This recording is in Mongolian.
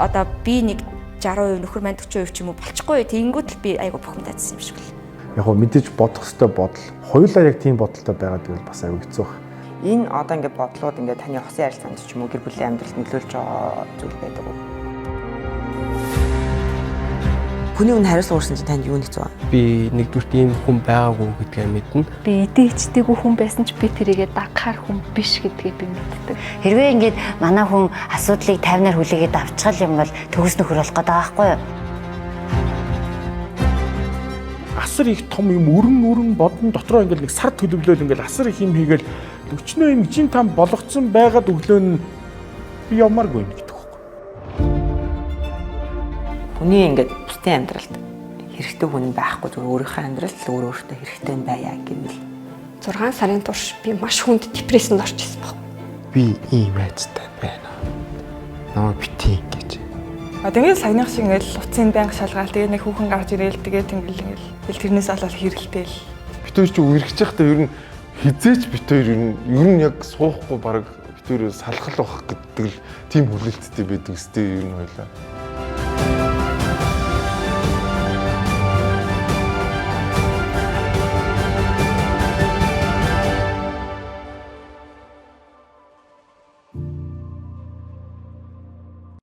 Одоо би нэг 60% нөхөр маань 40% ч юм уу болчихгүй. Тэгэнгүүт л би айгу бухимдаадсан юм шиг л. Яг гоо мэдээж бодох ёстой бодол. Хоёулаа яг тийм бодолтой байгаад байвал бас аюу хэцүү байх. Энэ одоо ингээд бодлууд ингээд таны хосын харилцаанд ч юм уу гэр бүлийн амьдралд нөлөөлж байгаа зүйл байдаг уу? Хүний өмнө хариуцлага үүрсэн чинь танд юу нэгцүү? Би нэгдүгürt ийм хүн байгаагүй гэдгээ мэднэ. Би идэвчтэйгүй хүн байсан ч би тэрийгэ дагахаар хүн биш гэдгийг би мэддэг. Хэрвээ ингээд манай хүн асуудлыг тайвнаар хүлээгээд авчихал юм бол төгс нөхөр болох гэдэг байгаа байхгүй юу? Асар их том юм өрн өрн бодон дотроо ингээл нэг сар төлөвлөөл ингээл асар их юм хийгээл өчнөө юм жин там болгоцсон байгаад өглөө нь би явмааргүй юм гэдэг байхгүй. Хүний ингээд бусдын амьдралд хэрэгтэй хүн байхгүй, зүгээр өөрийнхөө амьдралд л өөр өөртөө хэрэгтэй байя гэвэл 6 сарын турш би маш хүнд депрессэнд орчихсон баг. Би ийм айцтай байна. Намайг битгий ингэж. А тэгээд саяных шиг ингээл утсын байнга шалгаал, тэгээд нэг хүүхэн гарч ирээл, тэгээд ингээл ингээл тэгэл тэрнээс болоод хэрэлдээл. Бид хоёр чи үерхэж байхдаа ер нь хизээч бид хоёр ер нь яг суухгүй, баг бид хоёр салхал байх гэдэг л тийм хүлээлттэй байдаг өстэй ер нь хоёлаа.